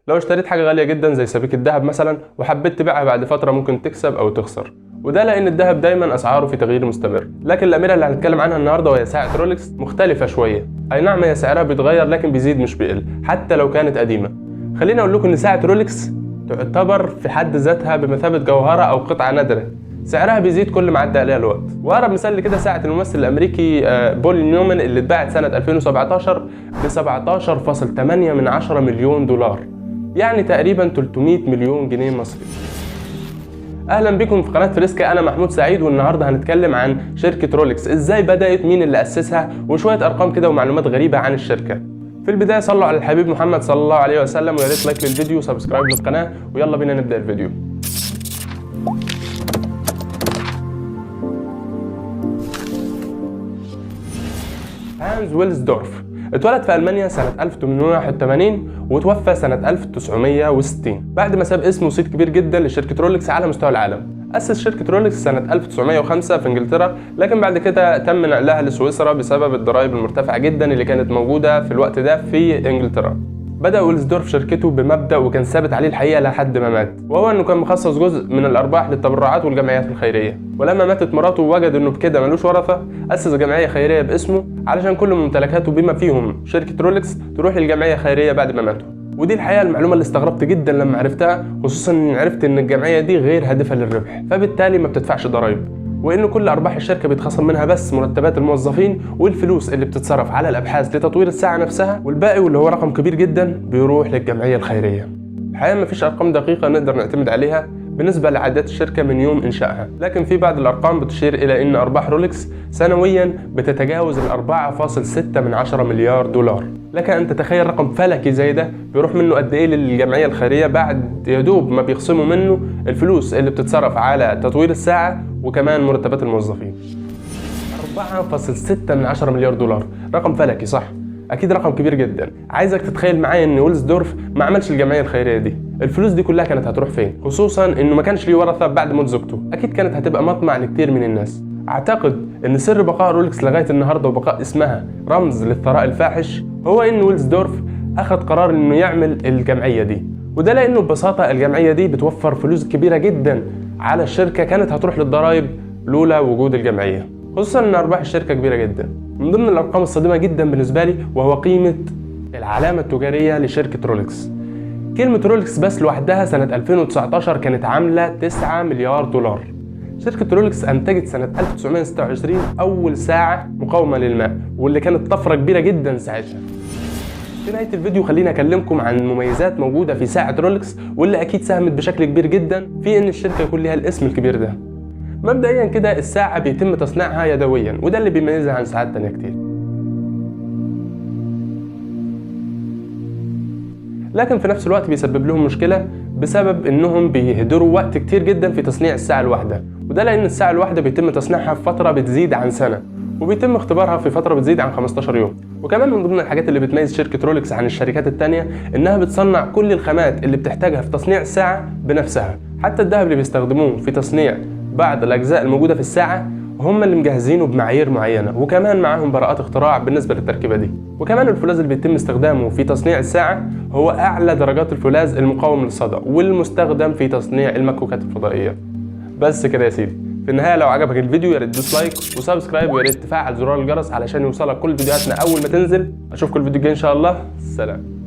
لو اشتريت حاجة غالية جدا زي سبيكة ذهب مثلا وحبيت تبيعها بعد فترة ممكن تكسب او تخسر، وده لان الذهب دايما اسعاره في تغيير مستمر. لكن الاميرة اللي هنتكلم عنها النهارده وهي ساعة رولكس مختلفة شوية. اي نعم هي سعرها بيتغير لكن بيزيد مش بيقل حتى لو كانت قديمة. خليني اقول لكم ان ساعة رولكس تعتبر في حد ذاتها بمثابة جوهره او قطعه نادرة، سعرها بيزيد كل ما عدى عليها الوقت. واقرب مثال لكده ساعة الممثل الامريكي بول نيومان اللي اتباعت سنة 2017 ب 17.8 مليون دولار، يعني تقريبا 300 مليون جنيه مصري. اهلا بكم في قناة فريسكا، انا محمود سعيد، والنهارده هنتكلم عن شركة رولكس، ازاي بدات، مين اللي اسسها، وشوية ارقام كده ومعلومات غريبة عن الشركة. في البداية صلوا على الحبيب محمد صلى الله عليه وسلم، ويا ريت like للفيديو و subscribe للقناة، ويلا بينا نبدا الفيديو. هانز ويلزدورف اتولد في ألمانيا سنة 1881 وتوفى سنة 1960 بعد ما ساب اسمه صيت كبير جدا لشركة رولكس على مستوى العالم. أسس شركة رولكس سنة 1905 في إنجلترا، لكن بعد كده تم نقلها لسويسرا بسبب الضرائب المرتفعة جدا اللي كانت موجودة في الوقت ده في إنجلترا. بدأ ويلزدورف شركته بمبدأ وكان ثابت عليه الحقيقة لحد ما مات، وهو انه كان مخصص جزء من الارباح للتبرعات والجمعيات الخيرية. ولما ماتت مراته وجد انه بكده ملوش ورثة، أسس جمعية خيرية باسمه علشان كل ممتلكاته بما فيهم شركة رولكس تروح للجمعية الخيرية بعد ما ماتوا. ودي الحقيقة المعلومة اللي استغربت جدا لما عرفتها، خصوصا اني عرفت ان الجمعية دي غير هادفة للربح، فبالتالي ما بتدفعش ضرائب، وان كل ارباح الشركة بيتخصم منها بس مرتبات الموظفين والفلوس اللي بتتصرف على الابحاث لتطوير الساعة نفسها، والباقي واللي هو رقم كبير جدا بيروح للجمعية الخيرية. الحقيقة مفيش ارقام دقيقة نقدر نعتمد عليها بالنسبة لعادات الشركة من يوم انشائها، لكن في بعض الارقام بتشير الى ان ارباح رولكس سنويا بتتجاوز ال 4.6 مليار دولار. لك ان تتخيل رقم فلكي زي ده بيروح منه قد ايه للجمعية الخيرية بعد يدوب ما بيخصموا منه الفلوس اللي بتتصرف على تطوير الساعة وكمان مرتبات الموظفين. 4.6 مليار دولار، رقم فلكي صح؟ اكيد رقم كبير جدا. عايزك تتخيل معايا ان ويلزدورف ما عملش الجمعية الخيرية دي، الفلوس دي كلها كانت هتروح فين؟ خصوصا انه ما كانش ليه ورثه بعد موت زوجته، اكيد كانت هتبقى مطمع لكتير من الناس. اعتقد ان سر بقاء رولكس لغاية النهارده وبقاء اسمها رمز للثراء الفاحش هو ان ويلزدورف اخذ قرار انه يعمل الجمعية دي، وده لانه ببساطة الجمعية دي بتوفر فلوس كبيرة جدا على الشركة كانت هتروح للضرائب لولا وجود الجمعية، خصوصا ان ارباح الشركة كبيرة جدا. من ضمن الارقام الصادمه جدا بالنسبة لي وهو قيمة العلامة التجارية لشركة رولكس. كلمة رولكس بس لوحدها سنة 2019 كانت عامله 9 مليار دولار. شركة رولكس انتجت سنة 1926 اول ساعة مقاومة للماء، واللي كانت طفرة كبيرة جدا ساعتها. في نهاية الفيديو خليني اكلمكم عن مميزات موجودة في ساعة رولكس واللي اكيد ساهمت بشكل كبير جدا في ان الشركة يكون ليها الاسم الكبير ده. مبدئيا كده الساعة بيتم تصنيعها يدويا، وده اللي بيميزها عن ساعات تانية كتير. لكن في نفس الوقت بيسبب لهم مشكلة بسبب انهم بيهدروا وقت كتير جدا في تصنيع الساعة الواحدة، وده لان الساعة الواحدة بيتم تصنيعها في فترة بتزيد عن سنة، وبيتم اختبارها في فترة بتزيد عن 15 يوم. وكمان من ضمن الحاجات اللي بتميز شركة رولكس عن الشركات التانية انها بتصنع كل الخامات اللي بتحتاجها في تصنيع الساعة بنفسها، حتى الذهب اللي بيستخدموه في تصنيع بعض الاجزاء الموجودة في الساعة هم اللي مجهزينه بمعايير معينة، وكمان معاهم براءات اختراع بالنسبة للتركيبة دي. وكمان الفولاذ اللي بيتم استخدامه في تصنيع الساعة هو اعلى درجات الفولاذ المقاوم للصدأ والمستخدم في تصنيع المكوكات الفضائية. بس كده يا سيدي. في النهاية لو عجبك الفيديو يا ريت تدوس like و subscribe، ويا ريت تفعل زرار الجرس علشان يوصلك كل فيديوهاتنا اول ما تنزل. اشوفكم الفيديو الجاي ان شاء الله. سلام.